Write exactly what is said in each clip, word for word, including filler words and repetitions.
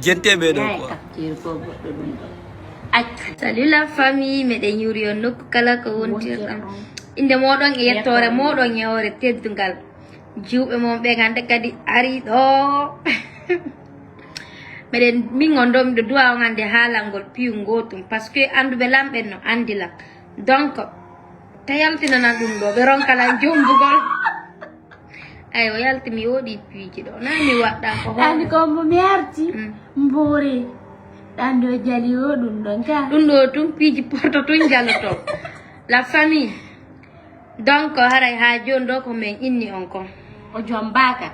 Jente ɓe ɗo quoi. Salut la famille, meɗen yuri on nokku kala ko wontirɗon. Inde moɗon e yettoore moɗon e hoore teddungal. Jiwɓe mon ɓen hannde kadi ari ɗo. Meɗen min on ɗo miɗo duwa on hannde haalangol piyu ngotum, parce que annduɓe lan ɓen no anndi lan. Donc ta yaltinanan ɗum ɗo ɓe ronka lan jombugol. Ay o yalti mi woɗi piiji ɗo na mi waɗɗa ko hoore. Andi ko mbo mi arti. Mm. Mboore. Ɗan ɗo jali o ɗum ɗon ka. Ɗum ɗo tun piiji porto tun jaloto. La famille. Donc haray ha joni ɗo ko min inni on kon. O jombaka.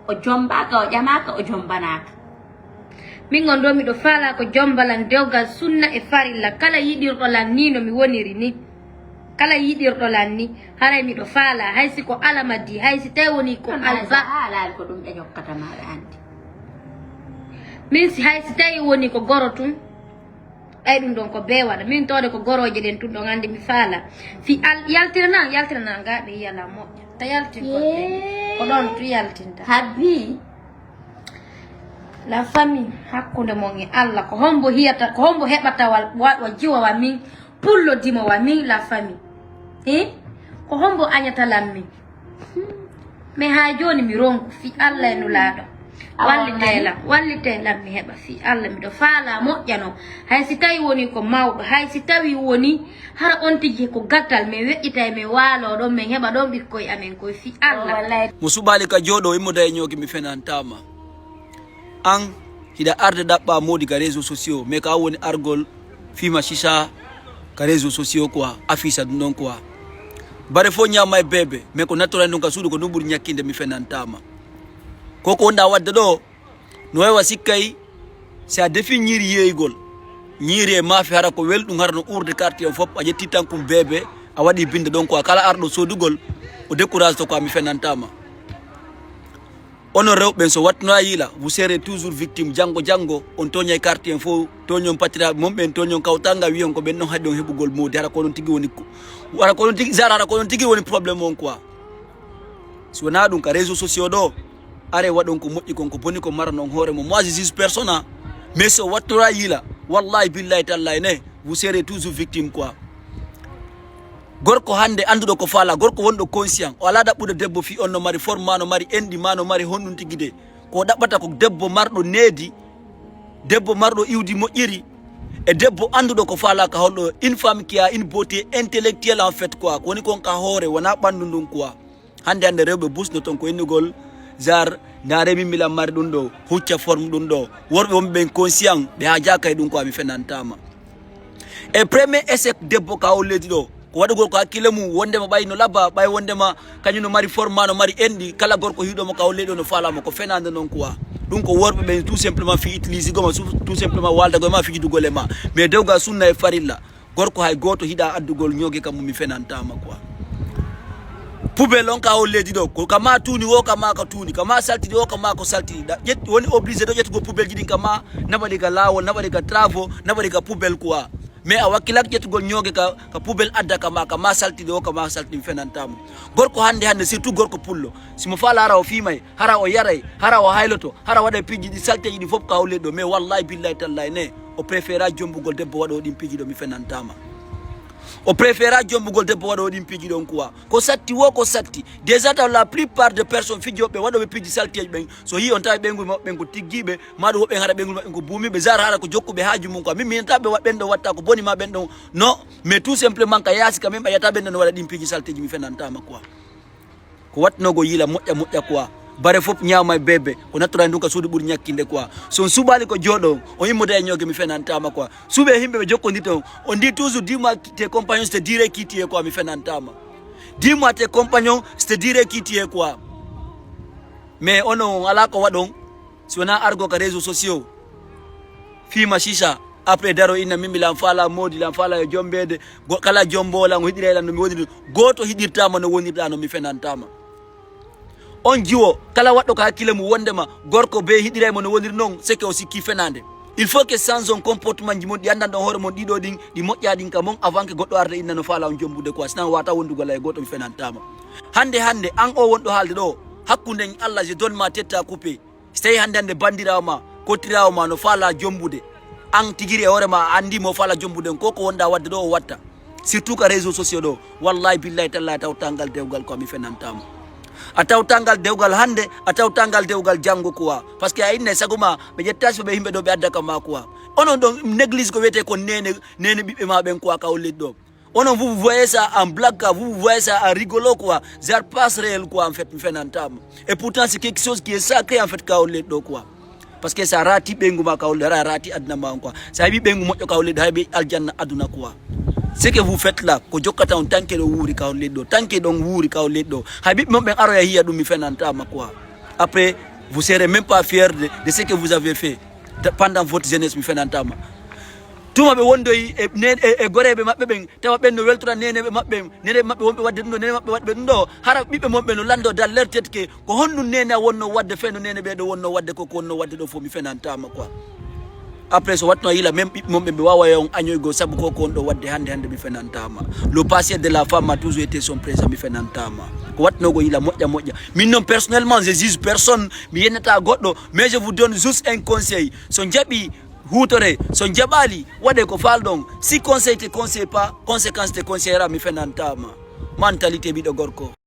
O jombaka, o ƴamaka, o jombanaka. Min on ɗo miɗo faala ko jombalan dewgal sunna e farilla kala yiɗirɗo lan ni no mi woniri ni. Kala yiɗirɗo lan ni haray miɗo faala hay si ko alamadi hay si tawi woni ko alba. Haalali ko ɗum ɓe jokkata maɓe andi. Min si hay si tawi woni ko goro tun. Ɓay ɗum ɗon ko be waɗa min towde ko goroje ɗen tun ɗon andi mi faala. Fi al yaltira nan yaltira nan ga ɓe yiyala moƴƴa ta yaltin ko ɗon tu yaltinta. Habbi. La famille hakkunde mon e Allah ko hombo hiyata ko hombo heɓata wa jiwa wa min pullo dimo wa min la famille. Hi ko hombo añata lammi. Mais ha joni mi ronku fi Allah e nulaɗo. Wallite lam wallite lam mi heɓa fi Allah miɗo faala moƴƴano. Hay si tawi woni ko mawɗo hay si tawi woni hara on tigi ko gattal min weƴƴitay min waalo ɗon min heɓa ɗon ɓikkoy amen koye fi Allah. Mo suɓali ka jooɗo immo daye ñooki mi fenantama. An hiɗa arde ɗaɓɓa modi ka réseau sociaux mais ka woni argol fima sisa ka réseau sociaux quoi afisa ɗum ɗon quoi. Bare fo ñama e bebe mais ko nattoran ɗum ka suudu ko ɗum ɓuri ñakkinde mi fenantama. Ko ko wonda wadde ɗo no wawa sikkay. Si a defi ñiiri yeeygol ñiiri e maafe hara ko welɗum hara no urde quartier on fof a ƴetti tan kum beebe a waɗi binde ɗon quoi kala arɗo soodugol o décourage to quoi mi fenantama. Onon rewɓe ɓen so wattuno a yiila vous serez toujours victime janngo janngo on tooñay quartier en fof tooñon patiraɓe mon ɓen tooñon kawtanga wiyon ko ɓen ɗon haɗi on heɓugol moodi hara ko onon tigi woni hara ko onon tigi zara hara ko onon tigi woni problème on quoi. Si wona ɗum ka réseau sociaux ɗo are waɗon ko moƴƴi kon ko boni ko maranon hoore mo moi je juge persona. Mais so wattora yiila wallahi billahi tallahi ne vous serez toujours victime quoi. Gorko hannde annduɗo ko faala gorko wonɗo conscient o alaa ɗaɓɓude debbo fii on no mari forme ma no mari enɗi ma no mari honɗum tigi de ko ɗaɓɓata ko debbo marɗo needi debbo marɗo iwdi moƴƴiri e debbo annduɗo ko faala ka holɗo une femme qui a une beauté intellectuelle en fait quoi ko woni kon ka hoore wona ɓanndu ndun quoi. Hannde hannde rewɓe busno ton ko innugol zar ndaare min milan mari ɗum ɗo hucca forme ɗum ɗo worɓe wonɓe ɓen conscient ɓe ha jaka e ɗum ko ami fenantama. E premier échec debbo ka o leydi ɗo ko waɗugol ko hakkille mum wondema ɓay no labba ɓay wondema kañum no mari forme ma no mari enɗi kala gorko hiwɗomo ka o leydi o no falamo ko fenande noon quoi. Ɗum ko worɓe ɓen tout simplement fi utilise goma tout simplement waldagol ma fijidugol e ma mais dewgal sunna e farilla. Gorko hay gooto hiɗa addugol ñooge kam mi fenantama quoi. Poubelle on ka on leydi ɗo ko kama tuuni wo kama ko tuuni kama saltidi wo kama ko saltidi ƴetti woni obligé ɗo ƴettugol poubelle ji ɗin kama naɓaɗi ka lawol naɓaɗi ka travaux naɓaɗi ka poubelle quoi. Mais a wakkilak ƴettugol ñooge ka ka poubelle adda kama kama saltidi wo kama saltidi mi fenantama. Gorko hannde hannde surtout gorko pullo simo faala ara o fiimay hara o yaray hara o hayloto hara waɗa piiji ɗi salteji ɗi fof ka o leydi ɗo mais wallahi billahi tallahi ne o préféra jombugol debbo waɗo ɗin piiji ɗo mi fenantama. O préféra jombugol debbo waɗo ɗin piiji ɗon quoi ko satti wo ko satti déjà taw la plupart de personne fijoɓe waɗoɓe piiji salteji ɓen so yi on tawi ɓeyngu maɓɓe ɓen ko tiggiɓe maɗum woɓɓen hara ɓeyngu maɓɓe ko buumiɓe zara hara ko jokkuɓe haaju mum quoi min minata ɓe ɓen ɗo watta ko boni ma ɓen ɗon. Non mais tout simplement ka yaasi ka min ɓayata ɓen ɗon waɗa ɗin piiji salteji mi fenantama quoi. Ko watnogo yiila moƴƴa moƴƴa quoi. Bare fof ñaama e bebe ko nattorani ɗum ka suudu ɓuri ñakkinde quoi. So on suɓaali ko jooɗo on immoda e ñooge mi fenantama quoi. Suɓe himɓe ɓe jokkondirta on on ndi toujours dis-moi tes compagnons c'est dire qui tu es quoi mi fenantama. Dis-moi tes compagnons c'est dire qui tu es quoi. Mais onon on ala ko waɗon si wona argo ka réseau sociaux. Fiima sisa après daro inna mimmi lan faala moodi lan faala e jombeede kala jombowo lan o hiɗira e lan no mi woniri gooto hiɗirtama no wonirɗa no mi fenantama. On jiwo kala waɗɗo ko hakkille mum wondema gorko be hiɗira e mo no woniri noon seke o sikki fenande. Il faut que change on comportement ji mon ɗi anndanɗon hoore mon ɗiɗo ɗin ɗi moƴƴa ɗin ka mon avant que goɗɗo arda inna no faala on jombude quoi sinan wata wondugol e gooto mi fenantama. Hande hande an o wonɗo haalde ɗo hakkunden Allah je donne ma tetta coupé. Si tawi hannde hannde banndiraawo ma Kottirawo ma no fala jombude. An tigiri e hoore ma a andi mo fala jombude, ko ko wonda wadde ɗo o watta. Surtout ka réseaux sociaux ɗo. Wallahi billahi tallahi a tawtangal dewgal quoi, mi fenantama. A tawtangal dewgal hande, a tawtangal dewgal janngo quoi. Parce que a inne sago ma ɓe ƴettasi ɓe yimɓe ɗo ɓe adda ka ma quoi. Onon ɗon néglige ko wiyete kon nene, nene ɓiɓɓe ma ɓen quoi ka hollet ɗo. Onon vous, vous voyez ça en blague quoi, vous, vous voyez ça en rigolo quoi. Ça passe réel quoi en fait, mi fenantama. Et pourtant c'est quelque chose qui est sacré en fait ka hollet ɗo quoi. Parce que sa rati ɓeyngu ma ka hollet, ra rati aduna ma on quoi. Sa heɓi ɓeyngu moƴƴo ka hollet ɗo, hay ɓe aljanna aduna quoi. Ce que vous faites là, ko jokkata on tanke ɗo wuuri ka hollet ɗo, tanke ɗon wuuri ka hollet ɗo. Hay ɓiɓɓe mon ɓen aroya hiya ɗum, mi fenantama quoi. Après, vous serez même pas fier de, de ce que vous avez fait pendant votre jeunesse, mi fenantama. Tuma ɓe wondoyi e, ne, e, e goreɓe maɓɓe ɓen, tawa ɓen no weltora neneɓe maɓɓe, neneɓe maɓɓe wonɓe wadde ɗum ɗo, nene maɓɓe wadde ɗum ɗo, hara ɓiɓɓe mon ɓe no lando dans leur tête que ko honɗum nene a wonno wadde feno nene ɓe ɗo wonno wadde ko, ko wonno wadde ɗo fof, mi fenantama quoi. Après so watno yila même ɓiɓɓe mon ɓe ɓe wawa on añoygol sabu ko, ko on ɗo wadde hande hande, mi fenantama. Le passé de la femme a toujours été son présent, mi fenantama. Ko watnogo yila moƴƴa moƴƴa. Min non personnellement je juge personne, mi yennata goɗɗo, mais je vous donne juste un conseil. So jaɓi hutore, so jaɓali waɗe ko falɗon. Si conseil te conseil pas, conséquence te conseillera, mi fenantama. Mentalité ɓiɗɗo gorko.